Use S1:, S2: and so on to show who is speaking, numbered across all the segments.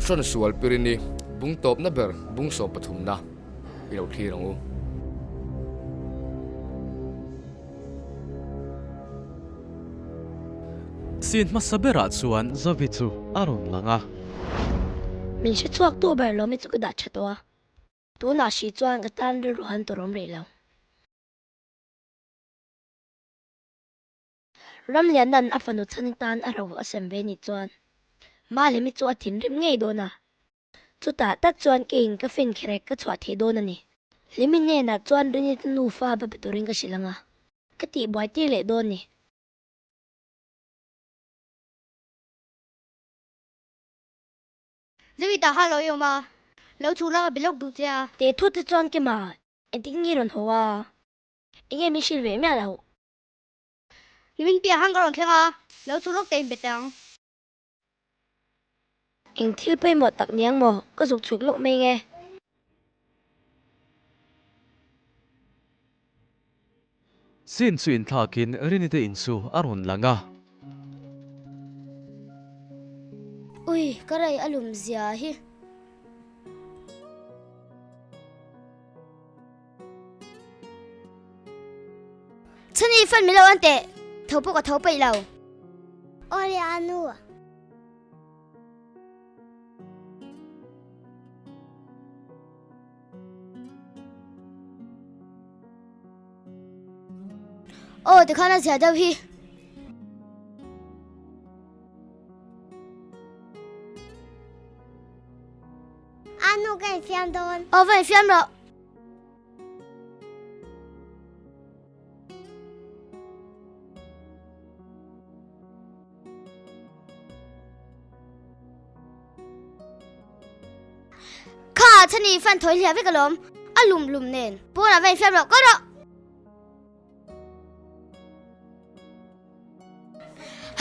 S1: Nuhrawn sual pirini bung tawpna ber bung sawmpathumna i lo thlir ang u.
S2: Scene hmasa berah chuan Zovi chu a rawn lang a.
S3: Min hre chhuak tu ber lawm hi chu ka dah tha tawh a, tunah hrih chuan ka tan rilru han tur awm rih lo. Ramliana'n a fanu chhan tan a ro a sem ve nih chuan Mahlemi chu a thinrim ngei dawn a, chutah tak chuan keiin ka fin kherek ka chhuah thei dawn a ni. Hlimi hnenah chuan Rinita nufa va be turin ka hrilh ang a, ka tihbuai tir leh dawn ni.
S4: Zoe tah kha lo i awm a, lo chhuk la ka be lawk duh che a.
S3: Teh thut te chuan Kima, engtin nge rawn haw a? Enge min hrilh ve miah loh?
S4: Nimin piah khan ka rawn thleng a, lo chhuk lawk teh in bet ang.
S3: Eng thil pawimawh tak niang maw? Ka zuk chhuk lawk mai nge.
S2: Scene chu inthlakin Rini te in chu a rawn lang a.
S4: Ui, ka rei a lum zia hi. Chhani fan min lo an teh, tho pawh ka tho peih lo.
S5: Awle a nu.
S4: Aw tikhan a zia deuh hi.
S5: A nu ka infiam dawn.
S4: Aw va infiam rawh. Kha chhani fan thawi hliah vek alawm, a lum lum nen pawnah va infiam rawh kawr rawh.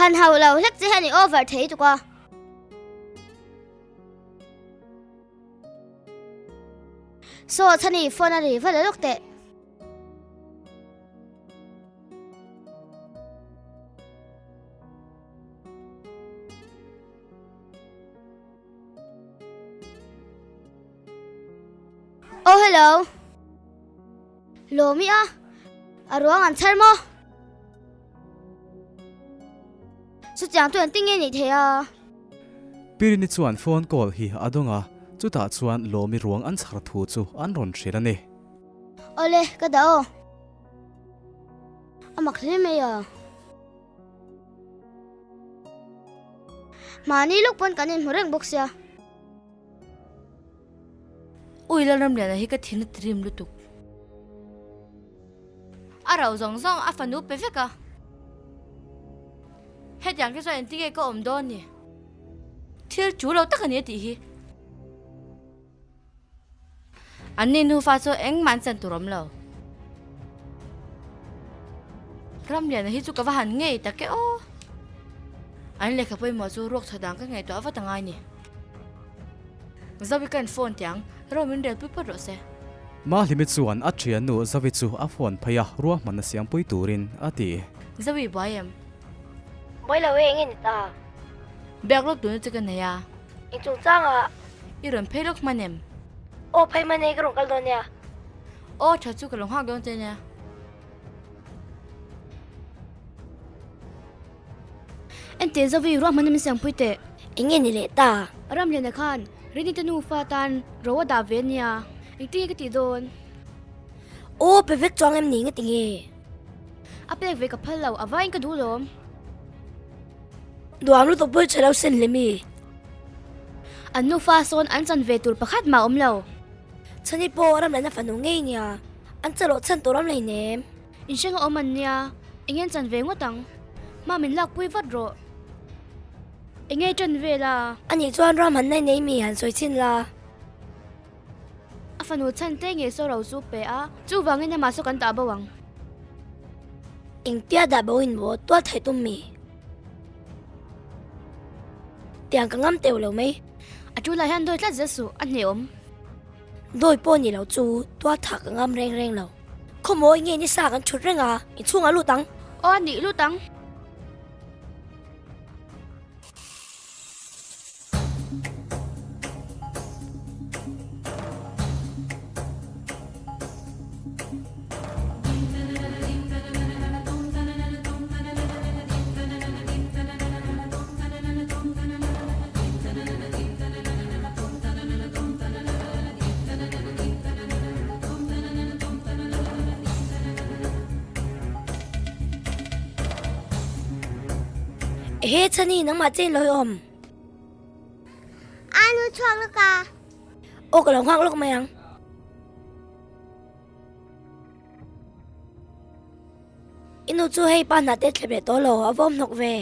S4: Han hau lo hlek che hian i over thei tuk a. Saw chhani phone a ri va la lawk teh. Oh hello. Lawmi a, a ruang an chhar maw? Chutiang chu engtin nge nih theih a?
S2: Pirini chuan phone call hi a dawng a, chutah chuan Lawmi ruang an chhar thu chu an rawn hrilh a ni.
S4: Awle, ka dah aw. A mak hle mai a. Mahni lawk pawn kan inhmu reng bawk sia.
S6: Ui Lalramliana hi ka thin a ti rim lutuk. A rau zawng zawng a fanu pe vek a. Hetiang te chuan engtin nge ka awm dawn ni? Thil chu lo tak a ni a tih hi. An ni nufa chu engmah an chan tur awm lo. Ramliana hi chu ka va han ngei tak e aw. An lehkha pawimawh chu ruak chho dan ka ngaihtuah vat a ngai ni. Zoe ka in phone tiang, ro min rel pui phawt rawh se.
S2: Mahlimi chuan a thiannu Zoe chu a phone phei a, ruahmanna siampui turin a ti.
S6: Zoe buai em?
S3: Buai lo e, enge ni ta?
S6: Biak lawk tuna chu ka nei a.
S3: Eng chungchang ah?
S6: I rawn phei lawk hman em?
S3: Aw phei hman e, ka rawn kal dawn nia.
S6: Aw tha chu ka lo nghak dawn che nia.
S4: Enteh Zoe, ruahmanna min siampui teh.
S3: Enge ni leh ta?
S4: Ramliana khan Rini te nufa tan ro a dah ve nia, engtin nge ka tih dawn?
S3: Aw pe vek chuang em ni nge ti nge?
S4: A pek ve ka phal lo, a vaiin ka duh lawm.
S3: Duang lutuk pawh chhe lo sen hle mi.
S4: An nufa sawn an chan ve tur pakhat mah awm lo.
S3: Chhani pawh Ramliana fanu ngei nia, an chawlh chhan tur awm hleinem.
S4: Inhrenga awm an nia, eng en chan ve ngawt ang. Hma min lak pui vat rawh. Eng nge ṭan vel a?
S3: Anih chuan ram han nei nei mi han sawi chhin la.
S4: A fanu chhan te nge saw ro chu pe a, chuvangin amah saw kan dah bo ang.
S3: Engtia dah bo in maw tual thai tum mi? Tiang ka ngam teuh lo mai.
S4: A ṭul ah hian dawi tlat zel suh, a hneawm.
S3: Dawi pawh ni lo chu tual thah ka ngam reng reng lo. Khawmawi nge ni sa kan chhut reng a, i chhungah lut ang.
S4: Aw a nih lut ang.
S3: Ehe Chhani nangmah che in lo hi awm.
S5: A nu chhuak lawk a.
S3: Aw ka lo nghak lawk mai ang. I nu chu hei pa hna te thlep leh tawh lo a vawm hnawk ve.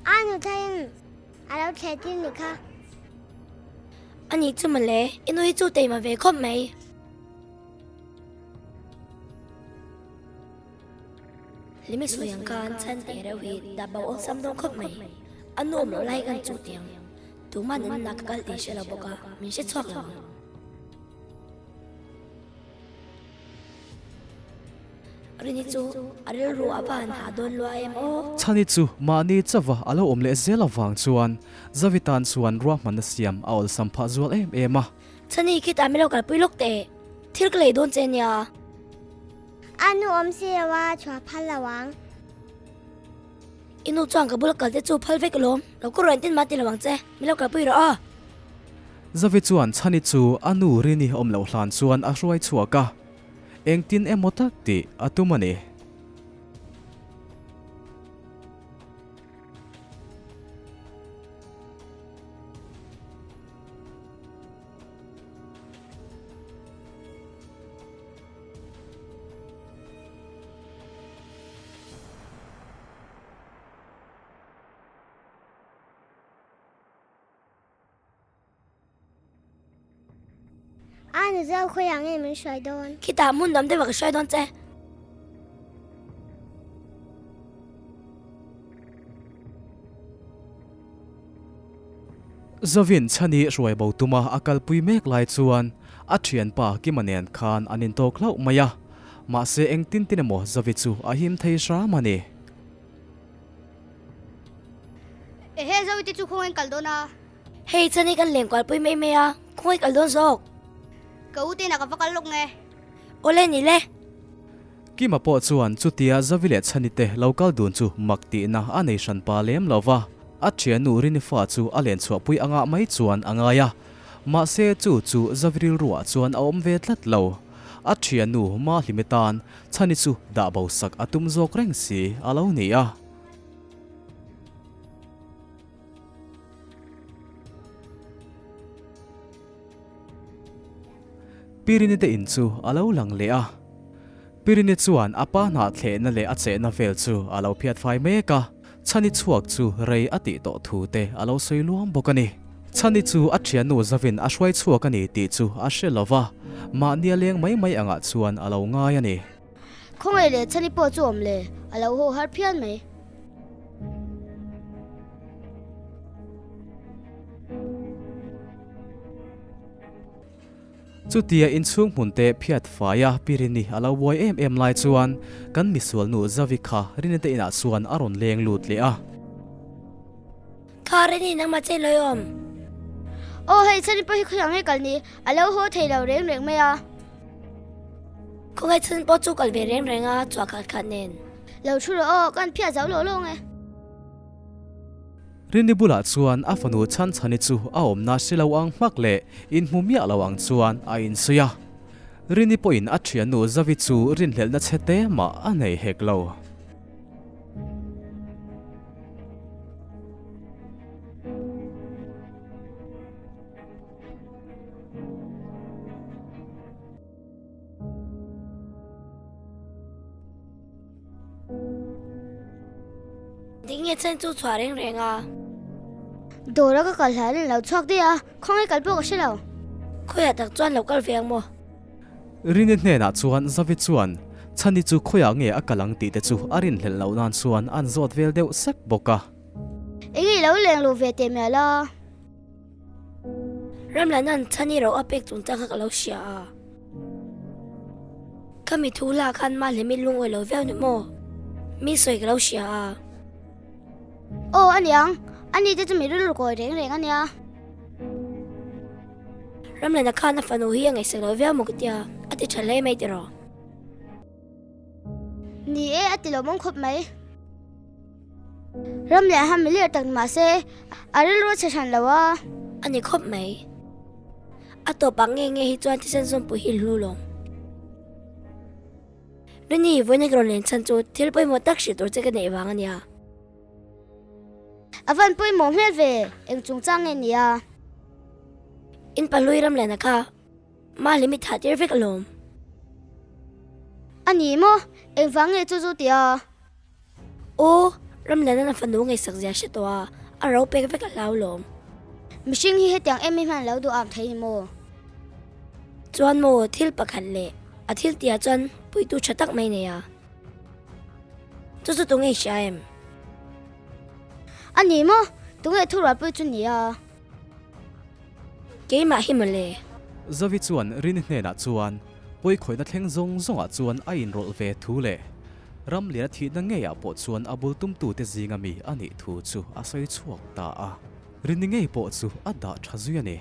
S5: A nu thain a lo thleh tir ni kha.
S3: A nih chu mawle, i nu hi chu teima ve khawp mai. Hlimi sawi ang khan chhan teh reuh hi dah bo awlsam dawn khawp mai. A nu awm loh lai kan chuh tih ang. Tuman an nak kal tih hre lo bawk a, min hre chhuak lo ang. Rini chu a rilru a va han hah dawn lua em aw.
S2: Chhani chu mahni chauha a lo awm leh zel avang chuan Zavitan chuan ruahmanna siam a awlsam phah zual em em a.
S3: Chhani khitah min lo kalpui lawk teh, thil ka lei dawn che nia.
S5: A nu awm si lo a, chhuah phal lo ang.
S3: I nu chuan ka bula kal te chu phal vek alawm, lo ka rawn tin mah ti lo ang che, min lo kalpui rawh aw.
S2: Zavi chuan Chhani chu a nu Rini awm loh hlan chuan a hruai chhuak a, engtin emaw tak tih a tum a ni.
S5: A nu zo khawiah nge min hruai dawn?
S3: Khitah hmun dam deuhah ka hruai dawn che.
S2: Zovin chhani hruai bo tuma a kalpui mek lai chuan a thianpa Kima nen khan an intawk hlauh mai a. Mahse engtin tin emaw Zavi chu a him thei hram a ni.
S4: Ehe Zawi te chu khawngaih kal dawn a.
S3: Hei chani kan leng kual pui mai mai a, khawngaih kal dawn zawk.
S4: Ka u tena ka va kal lawk nge.
S3: Awle ni le.
S2: Kima pawh chuan chutia Zavi leh Chhani te lo kal dun chu mak tihna a nei hran pa lem lo va, a thiannu Rinifa chu a len chhuahpui angah mai chuan a ngai a. Mahse chu chu Zavi rilruah chuan a awm ve tlat lo. A thiannu Mahlimi tan Chhani chu dah bo sak a tum zawk reng si a lo ni a. Pirini te in chu a lo lang leh a. Pirini chuan a pa hnah thlehna leh a chehna vel chu a lo phiat fai mek a. Chhani chhuak chu rei a tih tawh thu te a lo sawi luam bawk a ni. Chhani chu a thiannu Zavin a hruai chhuak a ni tih chu a hre lo va, mahni a leng mai mai angah chuan a lo ngai a ni.
S4: Khawngaih leh Chhani pawh chu awm le, a lo haw har phian mai.
S2: Chutia inchhung hmun te phiat fai a Pirini a lo buai em em lai chuan kan misualnu Zavi kha Rini te inah chuan a rawn leng lut leh a.
S3: Kha Rini nangmah che lawi awm.
S4: Aw hei chhan pawh hi khawi ang nge kal ni, a lo haw thei lo reng reng mai a.
S3: Khawngaih chhan pawh chu kal ve reng reng a chhuah khat khat nen.
S4: Lo thu rawh aw, kan phiat zo lo lo nge.
S2: Rini bulah chuan a fanu Chhanchhani chu a awmna hre lo ang hmak leh inhmu miah lo ang chuan a insawi a. Rini pawhin a thiannu Zavi chu rinhlelhna chhe te mah a nei hek lo.
S3: Ding nge chen chu chhuah reng reng a.
S4: Dawra ka kal hlai in lo chhuak daih a, khawngaih kal pawh ka hre lo.
S3: Khawiah tak chuan lo kal ve ang maw?
S2: Rini hnenah chuan Zavi chuan Chhani chu khawiah nge a kal ang tih te chu a rinhlelh loh nan chuan an zawt vel deuh sek bawk a.
S4: Eng i lo leng luh ve teh mial a?
S3: Ramlana'n Chhani ro a pek chungchang kha ka lo hria a. Ka mi thu lah khan Mahlemi lungawi lo viau ni maw? Mi sawi ka lo hria a.
S4: Aw a niang, ani te chu mi rilru kawi reng reng a nia.
S3: Ramlana khan a fanu hi a ngaihsak lo viau maw ka tia, a ti tha hle mai tiraw?
S4: Ni e, a ti lawmawm khawp mai. Ram leh ham milir tak ni mahse a rilru a chhe hran lo a.
S3: A ni khawp mai. A tawpah nge nge hi chuan thisen zawmpui hi hlu lawm. Rini, vawiin ka rawn len chhan chu thil pawimawh tak hrilh tur che ka neih vang a nia.
S5: A van pawimawh hmel ve, eng chungchang nge nia?
S3: In pahlui Ramliana kha Mahlim i thah tir vek alawm.
S5: A ni maw? Engvang nge chu chu tia?
S3: Aw, Ramliana'n a fanu ngaihsak zia hre tawh a, a ro pek vek a hlau lawm.
S5: Mihring hi hetiang em em hian lo duh am thei ni maw?
S3: Chuan maw thil pakhat leh a thil tihah chuan puitu tha tak mai nei a. Chu chu tunge i hria em?
S5: A ni maw? Tunge thurualpui chu ni a?
S3: Keimah hi mawle.
S2: Zavi chuan Rini hnenah chuan pawikhawihna thleng zawng zawngah chuan a inrawlh ve thu leh Ramliana thihna ngeiah pawh chuan a bul tumtute zinga mi a nih thu chu a sawi chhuak ta a. Rini ngei pawh chu a dah tha zui a ni.